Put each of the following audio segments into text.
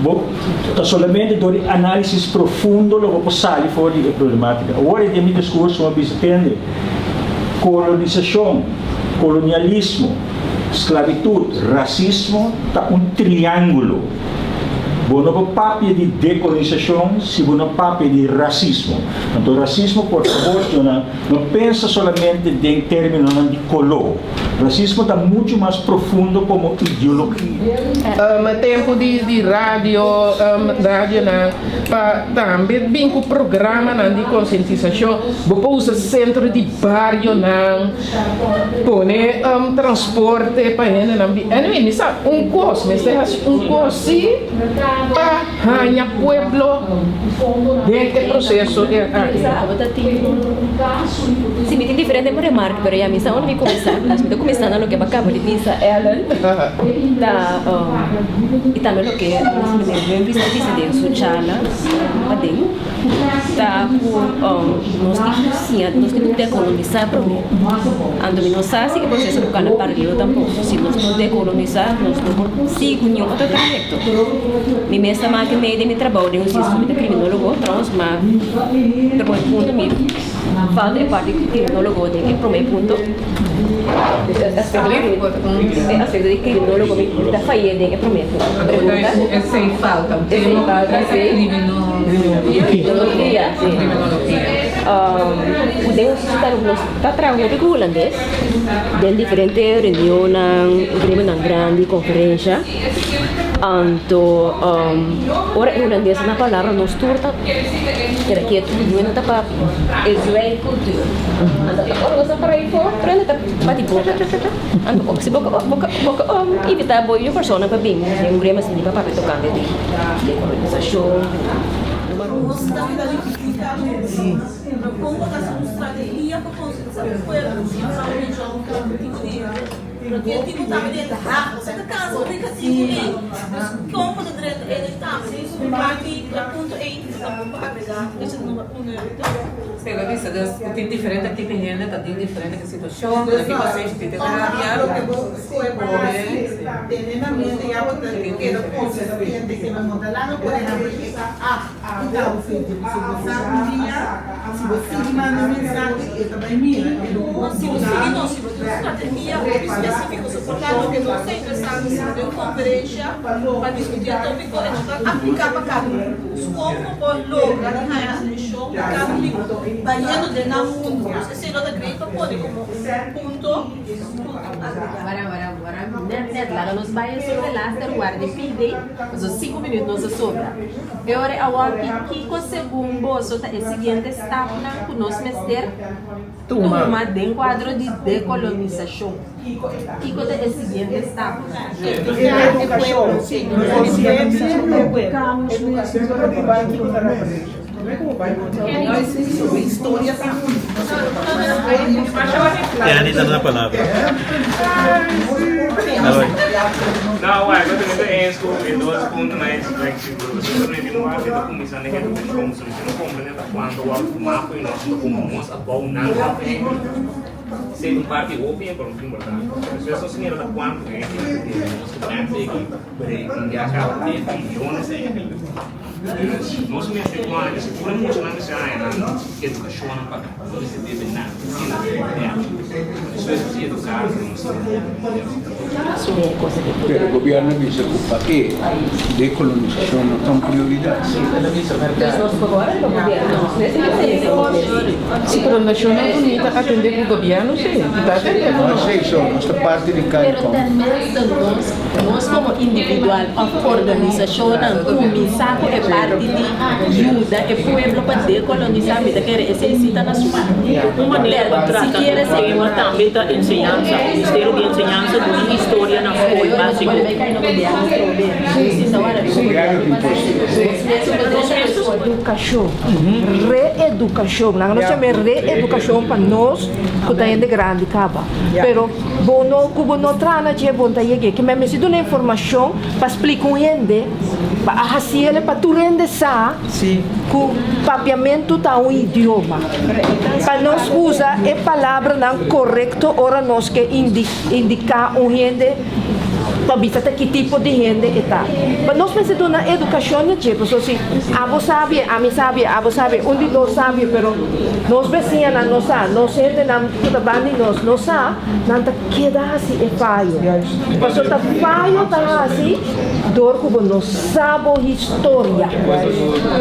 Bo ta solamente dor di análisis profundo lo bo por sali for di e problemátika. Awor den mi diskurso mi a bisa tende, kolonisashon, kolonialismo, sklabitut, rasismo ta un triángulo. Bo no por papia di dekolonisashon si bo no papia di rasismo. Anto rasismo, por fabor, señornan, no pensa solamente den términonan di koló. Rasismo ta muchu mas profundo komo ideologia. Tempu di radio, radionan pa tambe bin ku programanan di konsientisashon. Bo por usa sentro di barionan, pone transporte pa hendenan bin. Anyway, mi sa un kos, mester hasi un kos si pa haña pueblo den e proseso aki. Si mi tin diferente remarke pero ya mi sa unda mi kuminsá. Mi ta kuminsá na loke bo a kaba di bisa Ellen ta i tambe loke Memphis a bisa den su charla paden ta ku nos tin ku siña nos tin ku dekolonisá promé. Anto mi no sa si e proseso por kana paralelo tampoko. Si nos no dekolonisá nos no por sigui ku niun otro trayekto. Mi mes ta maki mei den mi trabou den hustisia mi ta kriminologo trouwens ma promé punto mi falta e parti kriminologo den e promé punto e aspekto di kriminologo mi ta fayé den e promé pregunta. Esei falta un tema kriminologia si ku den hustisia nos ta traha hopi ku hulandes den diferente reunionnan gremionan grandi konferensha. Anto ora e hulandes na palabra nos tur ta keda ketu, niun no ta papia. E zwijgcultuur. Anto ora nos ta para afó tur hende ta bati boka. Anto si bo bo ka invita bo yu persona pa bin den un gremio asina pa papia tokante di dekolonisashon. Pero bisa dus ku tin diferente tipo di hende ta den diferente situashon, ta tin pasenshi tin rabia, Net net laga nos bai e sobre laster warda e pidi paso sinku minuut nos a sobra. E ora awor ki kiko segun boso ta e siguiente stapnan ku nos mester tuma den kuadro di dekolonisashon? Kiko ta e siguiente stapnan? Andy ta na palabra. Nos mester wak si tur e muchanan mester haña nan edukashonnan pa no mester debe nan asina ya despues ku si eduká nos Pero gobierno a bisa ku pa e dekolonisashon no ta un prioridat. Si, pero Nashonnan Uní ta atendé ku gobièrnu sí, i ta atendé ku nos. No esei so, nos ta parti di Caricom. Nos komo individual òf organisashonnan kuminsá ku e parti di yuda e pueblo pa dekolonisá, mi ta kere esei sí ta na su parti. Un manera pa trata ku e problema tambe ta enseñansa. Ministerio di Enseñansa duna historia na skol básiko. Edukashon, reedukashon, laga nos yama e reedukashon pa nos ku ta hende grandi kaba. Pero bo no ku bo no traha na dje bon ta yeg'é. Ke men mester duna informashon pa splika un hende, pa a hasi el pa tur hende sa ku papiamentu ta un idioma. Pa nos usa e palabranan korekto ora nos ke indiká un hende. Pa bisa ta ki tipo di hende e ta. Pa nos mester duna edukashon na dje, pasobra si abo sabi, ami sabi, abo sabi, un di nos sabi, pero nos besiñanan no sa, nos hendenan ku ta banda di nos no sa, nan ta keda hasi e fayo. Pasobra ta fayo ta hasi dor ku bo no sa bo historia.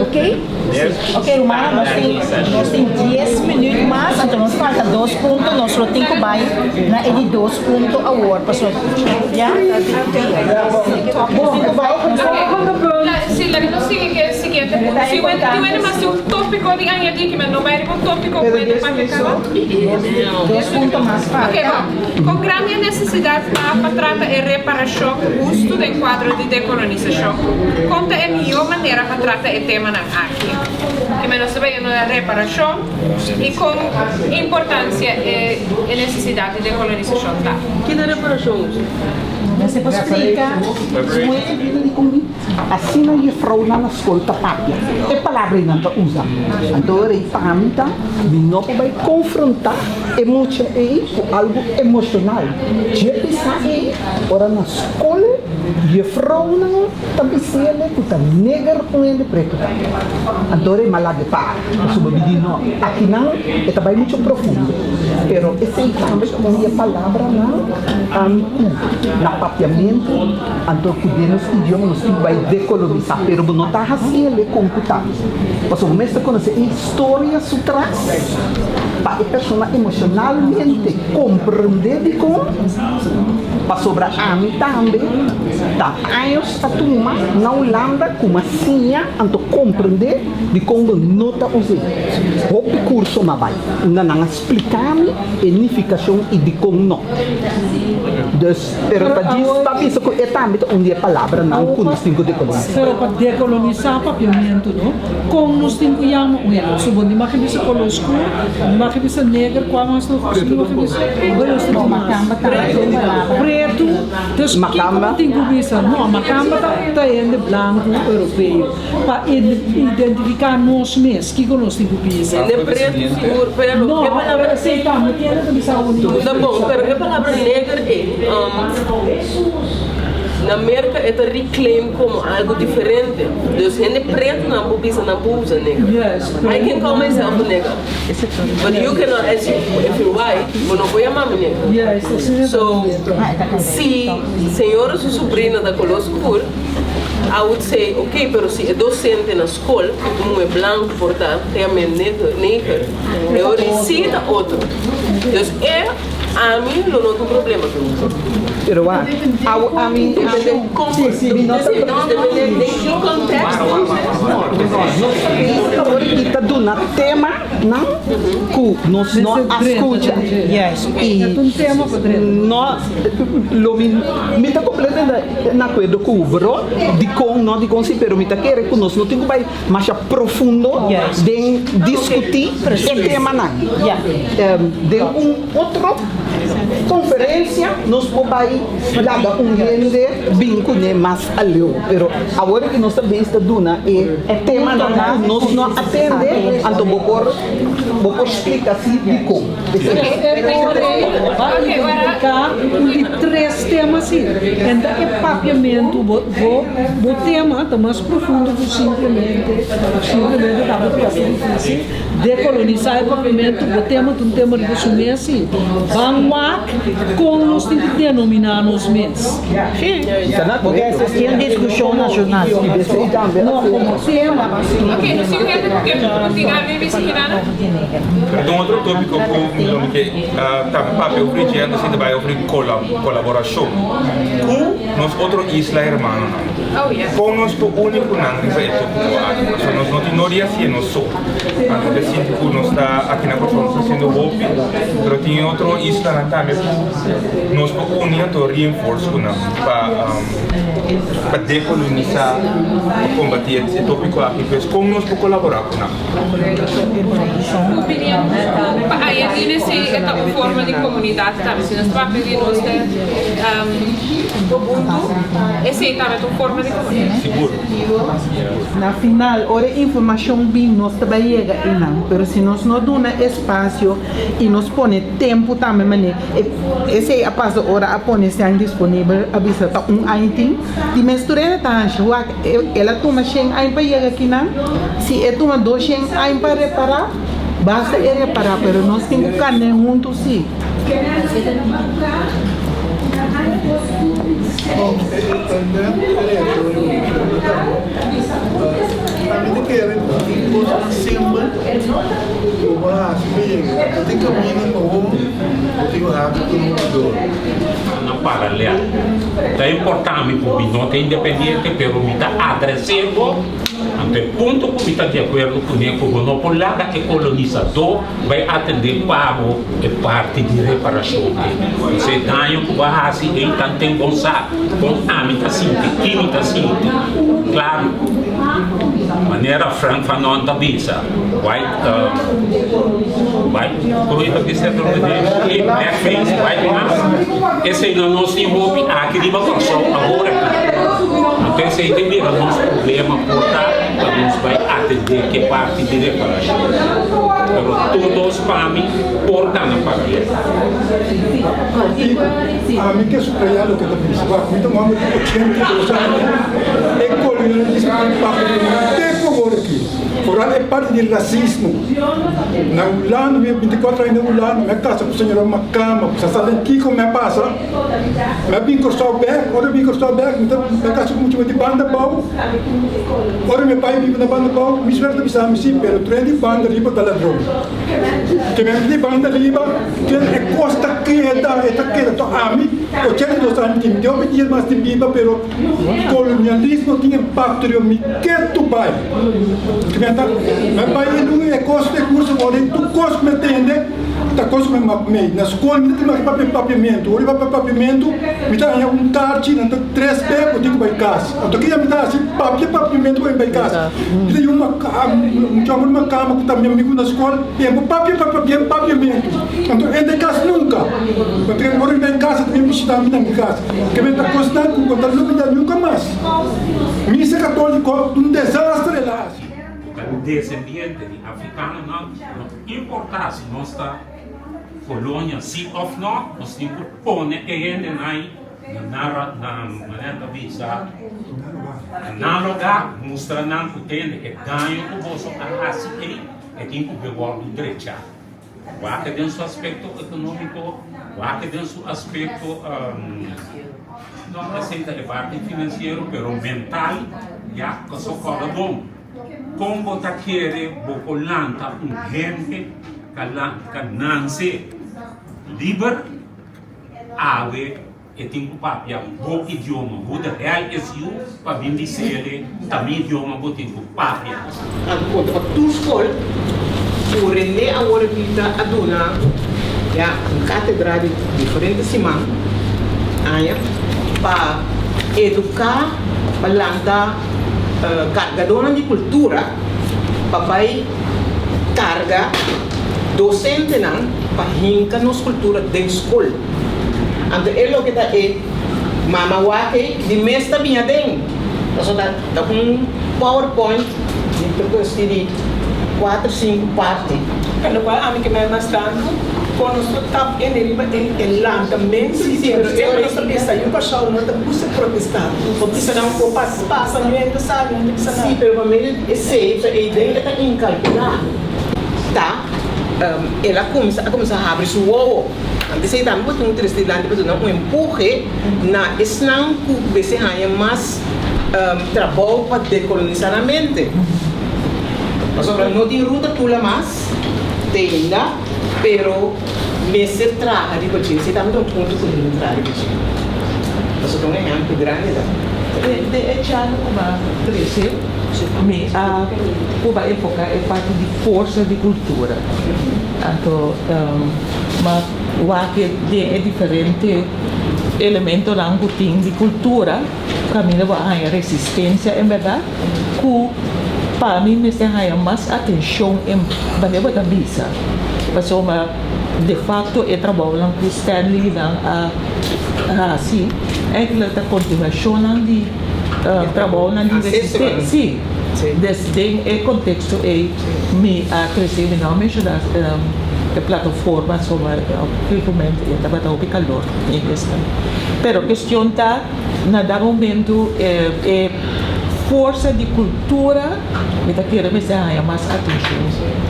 Ok? Ok rumannan nos tin nos tin dies minuut mas anto nos falta dos punto nos lo tin ku bai na e di dos punto awor paso ya nos tin ku bai Si laga nos sigui ku e siguiente punto si tin wende mas tin un topiko di añadi kimen no bai riba un topiko ku wende papia kaba dos punto mas Ok falta. bon kon grandi e nesesidat ta pa trata e reparashon hustu den kuadro di dekolonisashon kon ta e mihó manera pa trata e temanan aki. Kimen nos ta bay na reparashon i kon importansia e nesesidat di dekolonisashon ta. Ki ta reparashon usa? Mester por splika. Asina jefrounan na skol ta papia. E palabra ei nan ta usa. Anto ora ei pa mi ta, mi no por bai konfrontá e mucha ei ku algu emoshonal. Dje bisa ei ora na skol jefrounan Ta bisele ku ta neger un hende pretu ta. Anto e malade para, pasobra mi di no, akinan e ta bai mucho profundo. Pero esei tambe ta un di e palabranan ku na papiamentu, anto ku den nos idioma nos tin bai dekolonisá, pero bo no ta hasiele kon ku ta. Pasobra bo mester konosé e historia su tras pa e persona emoshonalmente komprendé dikon, pasobra ami tambe ta. Años a tuma na Hulanda ku m'a siña anto komprendé dikon bo no ta us'é. Hopi kurso m'a bai unda nan a splika mi e nifikashon i dikon no. Dus, pero ta djis pa bisa ku e tambe ta un di e palabranan ku nos tin ku dekolonisá. Pero pa dekolonisá papiamentu no, kon nos tin ku yama un hende? So bo no mag bisa koló skur, no mag bisa neger, kua mas nos no mag bisa? Bo mas. Pretu. Dus kiko bo tin ku bisa? No, makamba ta ta hende blanku europeo. Pa identifiká nos mes, kiko nos tin ku bisa? Hende pretu sigur, pero No, e palabra esei ta, mi tiene ta bisa un Ta bon, pero e palabra neger ei, na Merka e ta reclaim komo algu diferente. Dus hende pretu nan por bisa nan por usa neger. I can call myself a nigger. But you cannot, as you, if you're white, bo no por yama mi nigger. So, si señora su sobrina ta color scur, I would say, ok, pero si e docente na scol, ku un muhe blanco por ta, ta yam'é nigger, neger, e ora ei si ta otro. Dus e, ami lo no tin problema ku usa. Pero wak, awo ami, Depende kon, si, si, mi no ta, depende den ki contexto usa. Nos ta bisa awor i ta duna tema. Nan ku nos no a skucha i no lo mi mi ta kompletamente na akuerdo ku bro dikon no dikon si pero mi ta kere ku nos no tin ku bai masha profundo den diskutí e temanan den un otro konferensia nos por bai laga un hende bin kuné mas aleu pero awor ki nos ta bes ta duna e temanan ku nos no a tende anto bo por bo por splika si dikon. Bo a identifiká un di tres tema si en ta e papiamentu bo bo bo tema ta mas profundo ku simplemente simplemente ta bo piensa difísil dekolonisá e papiamentu bo tema ta un tema riba su mes si ban wak kon nos tin ku denominá nos mes. Tin discusion nacional. No, como tema. Ok, nos tin un hende ku ke ku tin algo di bisa kinana? Pero ta un otro tópiko ku mi lo mi ke tambe papia over dje, anto si ta bai over di kolaborashon ku nos otro isla hermanonan. Kon nos por uni ku nan riba e tópiko aki? Pasobra nos no tin no di hasié nos so. Anto ta sinti ku nos ta aki na Kòrsou nos ta hasiendo hopi, pero tin e otro islanan tambe ku Nos por uni anto reinforce ku nan pa pa dekolonisa, pa kombati e topiko aki. Pues kon nos por kolabora ku nan? Pa añadi esei e ta un forma di komunidat tambe. Si nos papia di nos ta Ubuntu, esei tambe ta un forma di komunidat. Sigur. Na final, ora e informashon bin, nos ta bai yega einan. Pero si nos no duna espasio i nos pone tempu tambe manera. pone esei a pasa ora a pone sèn disponibel a bisa ta un aña tin di mes tur hende ta hashi wak el a tuma shen aña pa yega kinan si e tuma dos shen aña pa repara basta e repara pero nos tin ku kane huntu si. Ami ta kere tin kosnan simpel ku bo por hasi pa yega. No tin kaminda pa bo, bo tin ku hasi tur un dor. Na paralel. Ta importa mi ku mi no ta independiente pero mi ta adres'é bo anto e punto ku mi ta di akuerdo kuné ku bo no por laga e kolonisadó bai atendé pa bo e parti di reparashon ei. Pasobra e daño ku bo a hasi ei tan ten bon sa kon ami ta sinti, ki mi ta sinti. Klaru, manera Frank Fanon ta bisa, white, white, kon e ta bisa e black face, white mask, esei no nos tin hopi aki riba Kòrsou awor aki. Anto esei ta bira nos problema por ta pa nos bai atendé ke parti di reparashon. Pero tur dos pa mi por gana paralel. Ami ke subrayá loke ta bisa. Wak, mi ta un hòmber di 82 aña. E kolonialismo tin papia di mi te ku awor aki. Foral e parti di rasismo. Na Hulanda, mi a 24 aña na Hulanda, mi a kasa ku señora Makamba. Bo sa sa den kiko mi a pasa? Mi a bin Kòrsou bèk. Ora mi bin Kòrsou bèk, mi ta mi a kasa ku mucha di banda bou. Ora mi pai biba na banda bou, mi suegra ta bisa mi si, pero tur hende di banda riba ta ladron. Ke mi di banda riba, ken e kos ta keda, e ta keda. To ami, 82 aña mi tin, mi tin hopi dia mas di biba, pero kolonialismo tin impakto riba mi ketu bai. Ke mi ta, mi bai e luna e kos, e kurso, ora tur kos ku mi a tende, Ta kos ku mi mak mei. Na skol mi ta tin papia papiamentu. Ora mi papia papiamentu, mi ta haña un karchi, nan ta tres pe, bo tin ku bai kas. Anto kiya mi ta hasi? Papia papiamentu pa mi bai kas. Mi ta yu un chòmber di makamba ku ta mi amigu na skol, e bo papia papia papiamentu. Anto e ta kas nunka. Pasobra ora mi bai kas, e ta bin bishita mi na mi kas. Ke mi ta kosnan ku bo ta lubida nunka mas. Misa katoliko, un desastre el a hasi. Ta un desendiente di afrikanonan. No importá si nos ta kolonia si òf nò, nos tin ku pone e hendenan ei na nan, manera ta bisa, na nan lugá, mustra nan ku tende e daño ku boso a hasi ei, e tin ku be wòrdu drechá. Wak den su aspekto ekonómiko, wak den su aspekto, no esei ta e parti finansiero, pero mental ya pasobra kòrda bon. Kon bo ta kere bo por lanta un hende ka nanse liber? Awe e tin ku papia bo idioma. Who the hell is you pa bin bisele ta mi idioma bo tin ku papia? Anto konta pa tur skol ku Rene awor bita a duna ya un katedra di diferente siman, aña, pa eduká, pa lanta. Kargadónan di kultura pa bai karga dosentenan pa hinka nos kultura den skol. Anto e loke ta e mama wak ei di mes ta biña den. Pasobra ta un powerpoint di ta kosti di kuater sinku parti. Pa lokual ami ke mei mas tantu kon nos por tap ende riba e lantamentu di pueblo. Semper nos ta bisa yu Kòrsou no ta gusta protestá. Bo bisa nan ku pas pasa mi no ta sa mi no ta bisa nada. Sí, pero pa medio di esei ta e idea e ta inkalkulá ta el a kuminsá a kuminsá habri su wowo. Anto esei tambe bo tin un trese dilanti pa duna un empuhe na esnan ku mester haña mas trabou pa dekolonisá nan mente. Pasobra no tin ruta tula mas te ainda, pero mester traha riba dje. Esei tambe ta un punto ku hende traha riba dje. Pasobra un ehèmpel grandi ta. Den e charla ku bo a trese, mi a purba enfoká e parti di forsa di kultura. Anto m'a wak den e diferente elementonan ku tin di kultura kaminda bo a haña resistensia en bèrdat. Ku pa mi mester haña mas atenshon en manera bo ta bisa, pasobra de facto e trabounan ku Stanley nan a hasi eigenlijk ta kontinuashonnan di trabounan di resistensia. Si, des den e konteksto ei mi a krese, mi no a menshoná. E plataforma sobre op un gegeven moment e tabata hopi calor den esnan. Pero cuestion ta na dat momento e forsa di cultura mi ta kere mester haña mas atencion.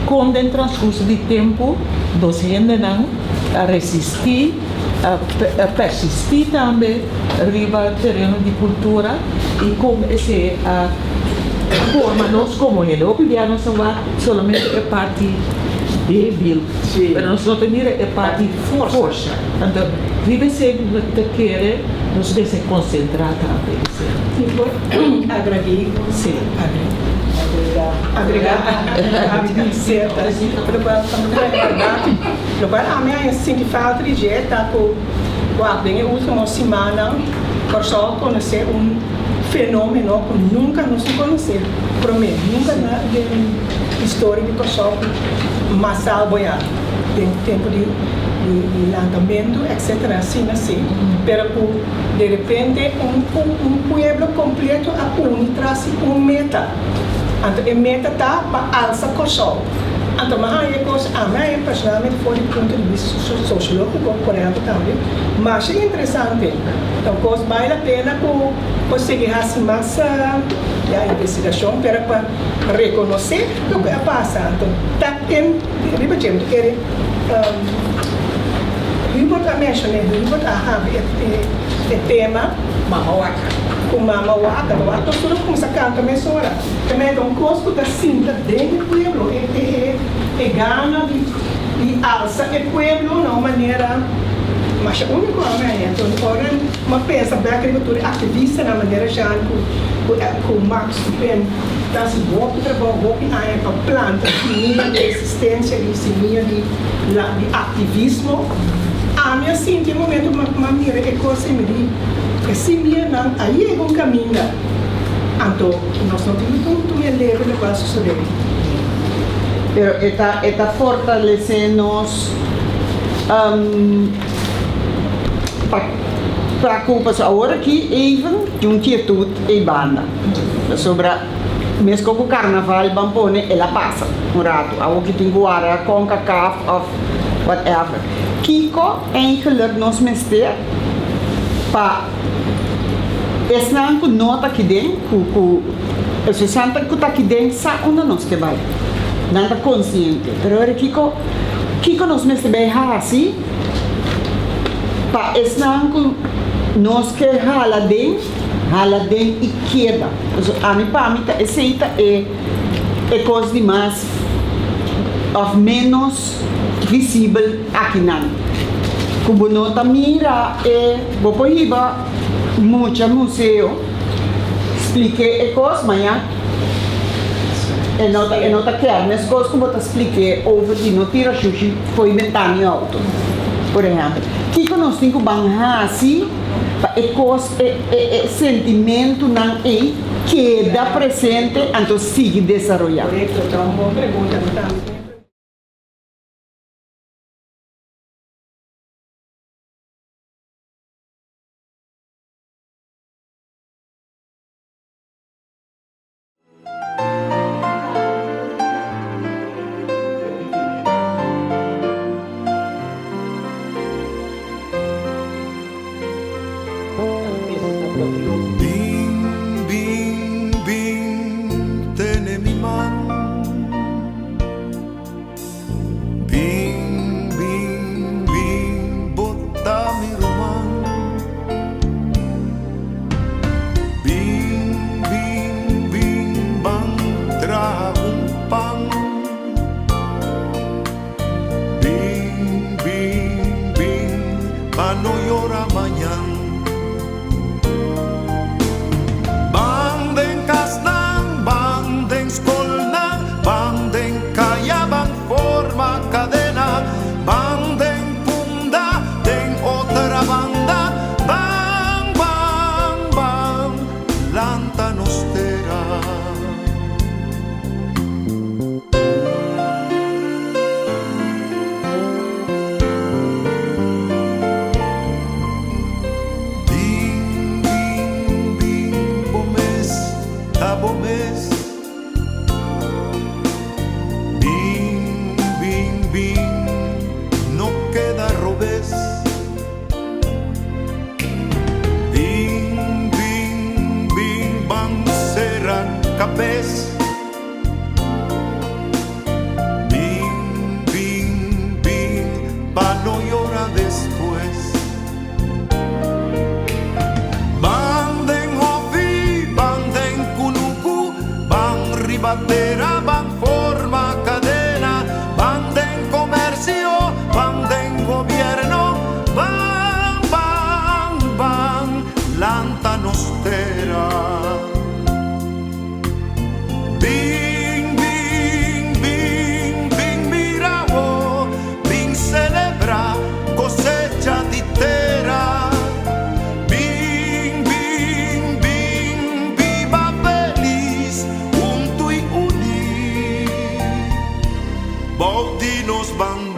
Con den transcurso di tempo nos hendenan a resisti, a persisti tambe riba tereno di cultura y con esey a forma nos como hende. Hopi bia nos ta wak solamente e parti debil, pero nos no ta mira e parti forsa. Anto riba esey mi ta kere nos mester concentra tambe. Mi por agregi? Si. Agrega cierto locual ta berdad locual ami a sinti falta di dje ta cu wak den e ultimo simannan Corsou a conoce un fenomeno cu nunca nos a conoce prome nunca na den historia di Corsou cu masal boya den tempo di lantamentu etcetera asina si pero cu De repente un un pueblo completo a uni tras di un meta. Anto e meta ta pa alsa Kòrsou. Anto mi a haña e kos, ami a haña personalmente for di punto di bista sosiológiko, por ehèmpel tambe, masha interesante. Ta un kos bale la pena ku por sigui hasi mas ya investigashon, pero pa rekonosé loke a pasa. Anto tap in riba dje, mi ta kere. Hubert a menshoné, Hubert a habri e tema Mama Waka. Ku Mama Waka, ta wak nos tur a kuminsá kanta mesora. Ta mester un kos ku ta sinta den e pueblo, e gana di alsa e pueblo na un manera masha úniko a mei. Anto ora mi a pensa bèk riba tur e aktivistanan manera Jean ku Max ku Ben ta hasi hopi trabou, hopi aña pa planta simia di resistencia di simia di la di activismo. Ami a sinti e momento cu mi a mira e cos y mi di, e simianan a yega un caminda, anto nos no tin cu tuma e leve locual a sucede. Pero e ta e ta fortalece nos pa pa cu pasobra awor aki even tin un quietud ey banda pasobra. Mesco cu carnaval ban pone el a pasa un rato. Awor ki tin cu wara Concacaf of whatever. Kico eigenlijk nos mester pa esnan cu no ta kiden cu cu esnan cu ta kiden sa unda nos ke bay. Nan ta consciente. Pero awor kico kico nos mester bay haci pa esnan cu nos ke hala den Hala den i keda. Pasobra ami pa mi ta esei ta e e kos di mas òf ménos visibel akinan. Ku bo no ta mira e bo por hiba mucha museo splik'é e kos maña e no ta e no ta kèr meskos ku bo ta splik'é over di no tira shushi fo'i bentana di outo por ehèmpel. Kiko nos tin ku ban hasi? Pa e kos, e e sentimentunan ei keda presente anto sigui desaroyá. Korekto, ta un bon pregunta. Mi tambe. Bin, bin, bin, tene mi man. kabes. Bin, bin, bin, pa no yora despues. Ban den hòfi, ban den kunuku, ban riba tera, ban forma kadena, ban den komersio, ban den gobièrnu, ban, ban, ban, lanta nos tera. Bin, bin, bin, bin mira bo, bin selebrá kosecha di tera. Bin, bin, bin, biba felis, huntu i uní. Bou di nos bandera.